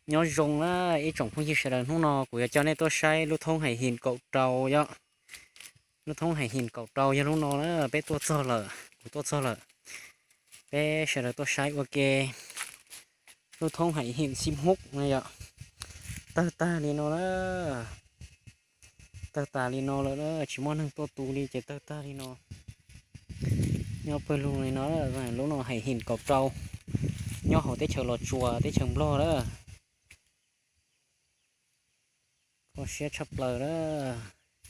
Nyob zoo na ib tsoom phooj ywg sawv daws, hnub no kuv yuav coj nej tuaj saib lub thoob Hais Him kaum rau yom. Lub thoob Hais Him kaum rau yog lub no na, peb tuaj txog lawm, kuv tuaj txog lawm. Peb sawv daws tuaj saib ua ke lub thoob Hais Him xib hmub no yom. Tawg tag li no na, tawg tas li no lawm na, tsis muaj neeg tuaj tu li ces tawg tag li no. Nyob pawg lug li no, lub no Hais Him kaum rau, nyob hauv teb chaws Los Tsuas teb chaws Nplog na. Kho siab tshaj plaws na.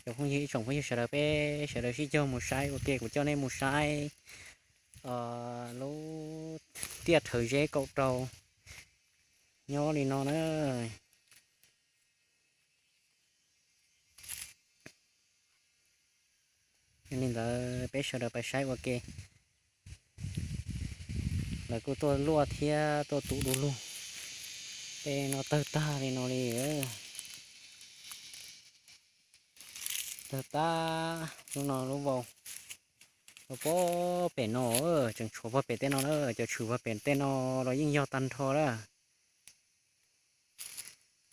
Cov phooj ywg, ib tsoom phooj ywg sawv daws, peb sawv daws sib cog mus saib ua ke, kuv coj nej mus saib lub tiaj rhawv zeb kaum rau nyob li no na. Yog li ntawd peb sawv daws pais saib ua ke. Lawv kuj tuaj luaj thiab tuaj tu du lug. Tej no tawg tag li no li. Tawg tag, lub no lub vau, lub pem no, tseem tshuav pog pem tej no na, cov tshwm pog pem tej no los yeej yog tag nrho lawm.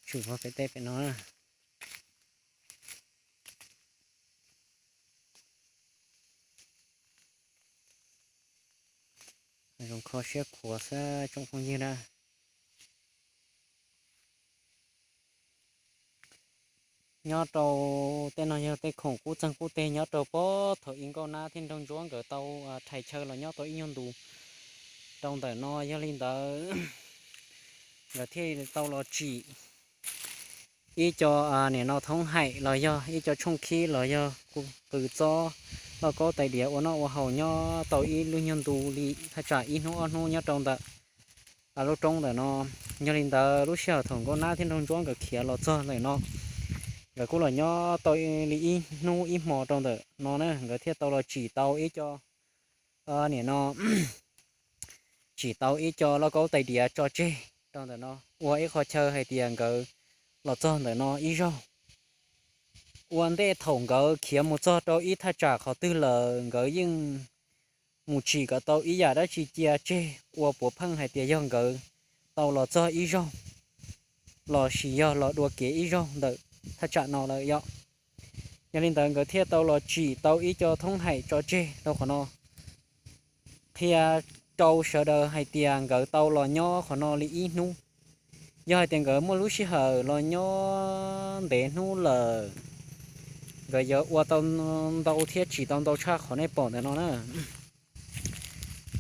Tshwm pog pem tej pem no na. Zoo kho siab khuav xwb tsoom phooj ywg na. Nyob rau tej no yog tej khoom qub txeeg qub teg nyob rau puag thaum ub Nkauj Nab thiab Nraug Ntsuab nkawd tau rhais chaw los nyob tau ib nyuag ntus rau ntawm no. Yog li ntawd nkawd thiaj tau los tsim ib co, nim no thoob haim los yog ib co tshooj khib los yog qws txob, lauj kaub tais diav ua noj ua haus nyob tau ib lub nyuag ntu li thaj tsam ib hnub ob hnub nyob rau ntawm lub roob ntawm no. Yog li ntawd lub sij hawm thaum Nkauj Nab thiab Nraug Ntsuab nkawd khiav los txog ntawm no, nkawd kuj los nyob tau li ib hnub ib hmo rau ntawm no na, nkawd thiaj tau los tsim tau ib co, nim no tsim tau ib co lauj kaub tais diav tso tseg rau ntawm no ua ib qho chaw hais tias nkawd los txog ntawm no ib zaug. Ua ntej thaum nkawd khiav mus txog rau ib thaj tsam qhov twg lawm nkawd yeej mus tsim kom tau ib yam dab tsi cia tseg ua puav pheej hais tias yog nkawd tau los txog ib zaug, los sis yog los dua kev ib zaug ntawm thaj tsam no lawm yom. Yog li ntawd nkawd thiaj tau los tsim tau ib co thoob haim tso tseg rau qhov no, qhia rau sawv daws hais tias nkawd tau los nyob qhov no li ib hnub. Yog hais tias nkawd muaj lub sij hawm los nyob ntev hnub lawm, nkawd yuav ua tau ntau thiab tsim tau ntau tshaj qhov nej pom ntawm no na.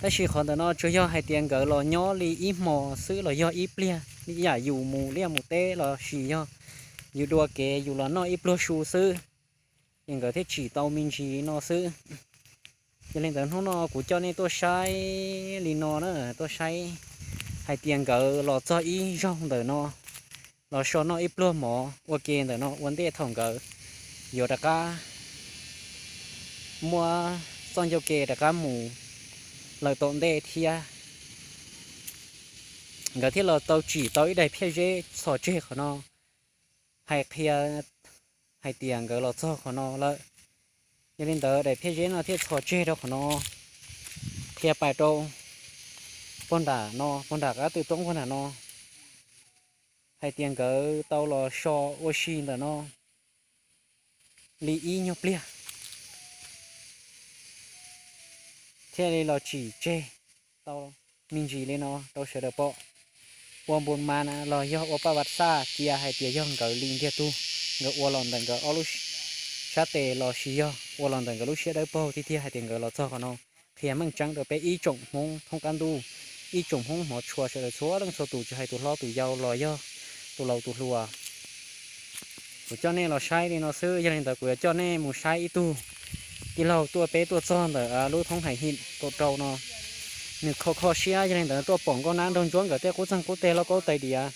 Tab sis qhov ntawm no tsuas yog hais tias nkawd los nyob li ib hmos xwb los yog ib pliag li yam yus mus liaj mus teb los sis yog yus dua kev yus los noj ib pluag su xwb, ces nkawd thiaj tsim tau me ntsis no xwb. Yog li ntawd hnub no kuv coj nej tuaj saib li no na, tuaj saib hais tias nkawd los txog ib zaug ntawm no, los so noj ib pluag mov ua ke ntawm no ua ntej thaum nkawd yuav rov qab muab txoj ncauj ke rov qab mus lawm tom ntej thiab. Nkawd thiaj los tau tsim tau ib daim phiaj zeb txhos tseg qhov no, hais qhia hais tias nkawd los txog qhov no lawm. Yog li ntawd daim phiaj zeb no thiaj txhos tseg rau qhov no, qhia pais rau puag nram no, puag nram qab tw roob puag nram no, hais tias nkawd tau los so ua si ntawm no li ib nyuag pliag, thiaj li los tsim tseg tau me ntsis li no rau sawv daws pom. Ua npus mas los yog ua paj vaj xaj cia hais tias yog nkawd li ntiag tug, nkawd ua los ntawm nkawd ob lub sab tes los sis yog ua los ntawm nkawd lub siab dawb paug tiag tiag hais tias nkawd los txog qhov no. Qhia meej tseeb rau peb ib tsoom Hmoob thoob qab ntuj, ib tsoom Hmoob hmov tshua sawv daws txhua leej txhua tus, tsis hais tus hlob tus yau los yog tus laus tus hluas. Kuv coj nej los saib li no xwb, yog li ntawd kuv yuav coj nej mus saib ib tug tij laug tuaj, peb tuaj txog ntawm lub thoob Hais Him kaum rau no. Nws kho kho siab, yog li ntawd tuaj pom Nkauj Nab Nraug Ntsuab nkawd tej qub txeeg qub teg lauj kaub tais diav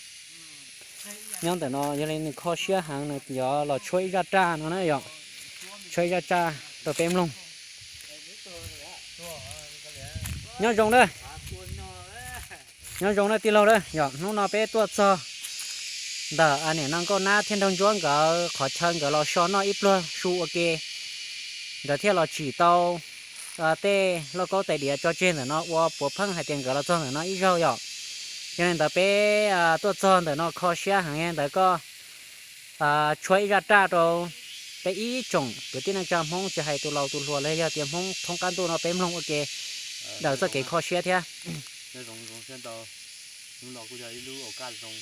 nyob ntawm no, yog li nws kho siab heev, nws yuav los tshuab ib zaj raj no na yom. Tshuab ib zaj raj rau peb mloog. Nyob zoo na, nyob zoo na tij laug na, yog hnub no peb tuaj txog ntawm nim no Nkauj Nab thiab Nraug Ntsuab nkawd qhov chaw nkawd los so noj ib pluag su ua ke, nkawd thiaj los tsim tau tej lauj kaub tais diav tso tseg ntawm no ua puav pheej hais tias nkawd los txog ntawm no ib zaug yom. Yog li ntawd peb tuaj txog ntawm no kho siab heev li ntawd koj tshuab ib zaj raj rau peb ib tsoom kwv tij neej tsa Hmoob, tsis hais tus laus tus hluas los yog tias Hmoob thoob qab ntuj no peb mloog ua ke daws txoj kev kho siab thiab. Nyob zoo zoo siab ntau, hnub no kuj yog ib lub auj kaj zoo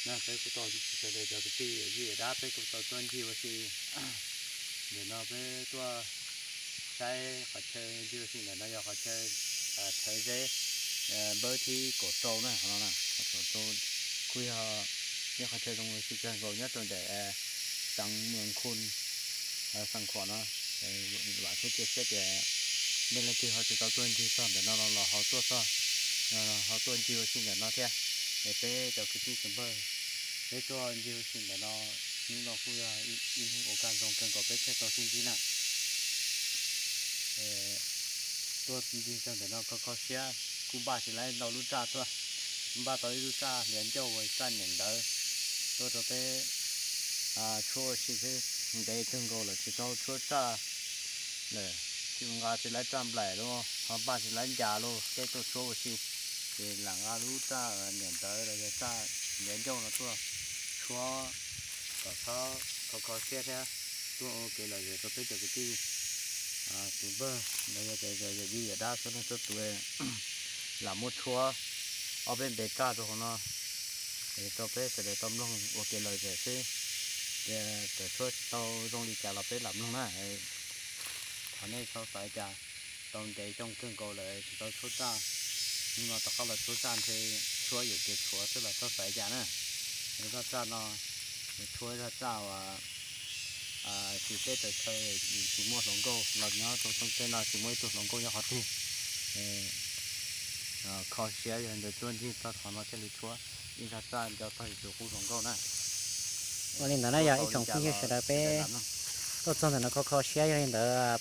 na, peb kuj tau sawv daws cov kwv tij yij dab peb kuj tau tuaj ncig ua si. Ntawm no peb tuaj saib qhov chaw ncig ua si ntawm no yog qhov chaw Thawv Zeb npawb thib kaum rau na, qhov no na, kuj yog ib qhov chaw zoo ua si kawg nkaus nyob rau ntawm xeev Muas Khun, Xeev Khuam no. Vam thiab cia siab tias nej leej twg ho tsis tau tuaj ncig txog ntawm no los ho tuaj txog, ho tuaj ncig ua si ntawm no thiab. Es peb cov kwv tij txiv npawg, peb tuaj ncig ua si ntawm no, hnub no kuj yog ib hnub auj kaj zoo kawg nkaus peb thiaj tau sib ntsib na. Tuaj ncig txog ntawm no kho kho siab, kuj npaj tsis laib ntau lub raj tuaj, npaj tau ib lub raj hliav ncauj uas raj niam ntawv tuaj rau peb tshuab ua si xwb, ntev kawg nkaus lawm tsis tau tshuab raj lawm, tsis nqa tsis laib raj nplaim los ho npaj tsis laib ncas los peb tuaj tshuab ua si, ces lam nqa lub raj niam ntawv los yog raj hliav ncauj no tuaj tshuab kom txhob kho kho siab thiab tuaj ua kev lom zem rau peb cov kwv tij txiv npawg los yog cov yij yawm dab txhua leej txhua tus. Lam muab tshuab ob peb npe raj rau hauv no rau peb sawv daws tau mloog ua kev lom zem xwb. Tias txawm tshuab tsis tau zoo li cas los peb lam mloog na. Thov nej txhob xav cas, tau ntev xyoo kawg nkaus lawm tsis tau tshuab raj, hnub no rov qab los tshuab raj ntshe tshuab yuam kev tshuav xwb los txhob xav cas na. Zaj raj no, tshuab zaj raj uas tsis teb tawm chaw, tsis muaj hluas nkauj los nyob rau xyoo teb no tsis muaj ib tug hluas nkauj nyob qhov twg. Kho siab yog ntawd tuaj ncig txog qhov no thiaj li tshuab ib zaj raj nco txog yus tus qub hluas nkauj na. Ua li ntawd na yog ib tsoom phooj ywg sawv daws peb tuaj txog ntawm no kho kho siab yog li ntawd.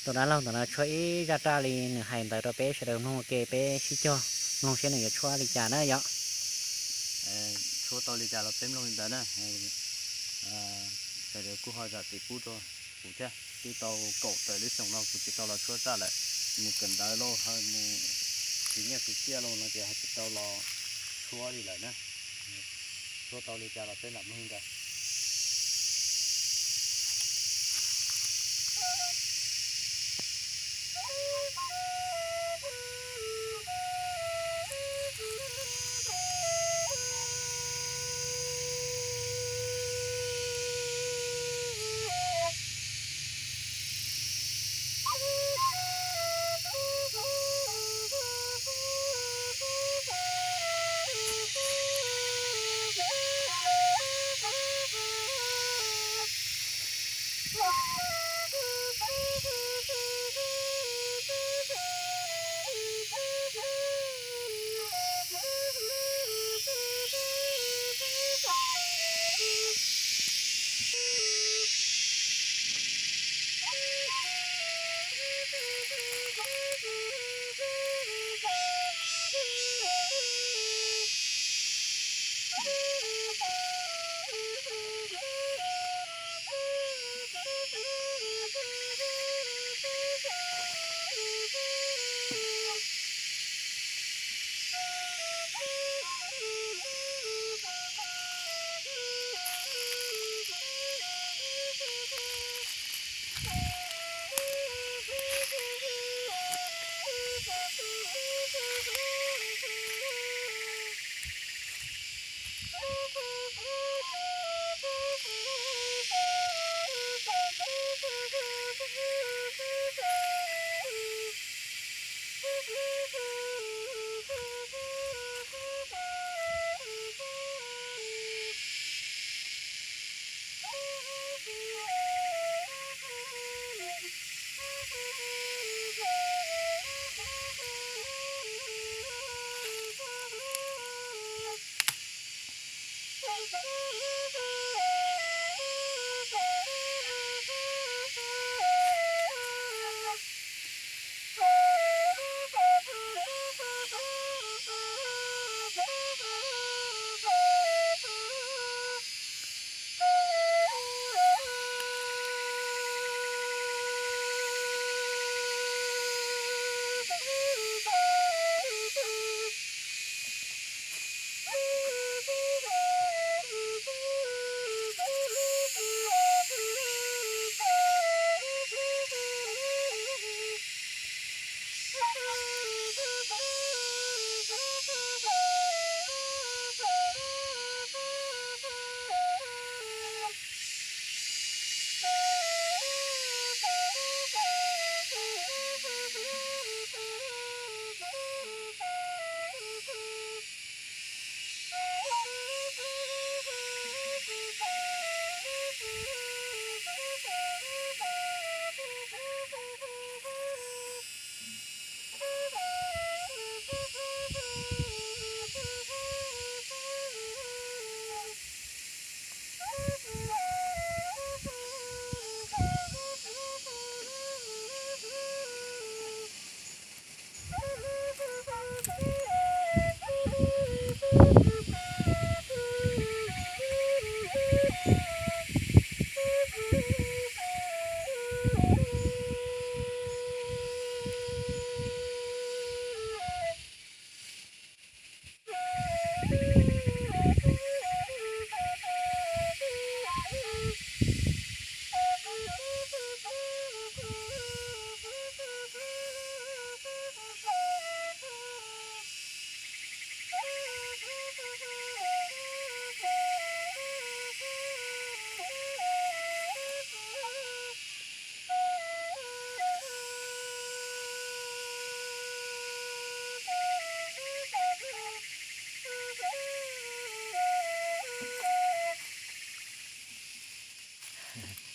Tus dab laug ntawm no tshuab ib zaj raj li nws hais ntawd rau peb sawv daws mloog ua ke peb sib cog mloog seb nws yuav tshuab li cas na yom. Tshuab tau li cas los peb mloog li ntawd na. Sawv daws kuj ho zam txim pub rau kuv thiab, twb tau kaum tawm lub xyoo no kuv tsis tau los tshuab raj lawm, mus kawm ntawv lauj, mus khwv nyiaj khwv txiaj lauj no ces ho tsis tau los tshuab li lawm na. Tshuab tau li cas los peb lam mloog ntawd.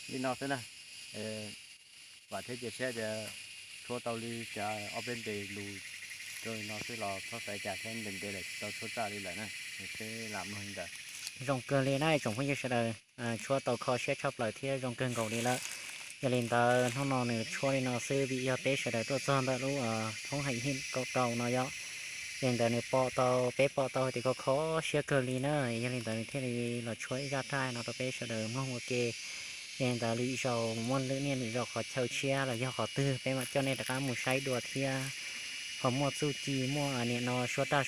Li no xwb na. Vam thiab cia siab tias tshuab tau li cas ob peb ntes lus rau li no xwb los txhob xav cas thiab, ntev ntev lawm tsis tau tshuab txaj li lawm na. Peb lam mloog li ntawd. Zoo kawg li na tsoom phooj ywg sawv daws, tshuab tau kho siab tshaj plaws thiab zoo kawg nkaus li lawm. Yog li ntawd hnub no nws tshuab li no xwb vim yog peb sawv daws tuaj txog ntawm lub thoob hais him kaum rau no yom. Yog li ntawd nws pom tau, peb pom tau hais tias kho kho siab kawg li na, yog li ntawd nws thiaj li los tshuab ib zaj raj no rau peb sawv daws mloog ua ke. Yog li ntawd lwm zaus muaj lwm niaj lwm zaus qhov chaw tshiab los yog qhov twg peb mam coj nej rov qab mus saib dua thiab. Ho muaj txuj ci muaj niam no suab raj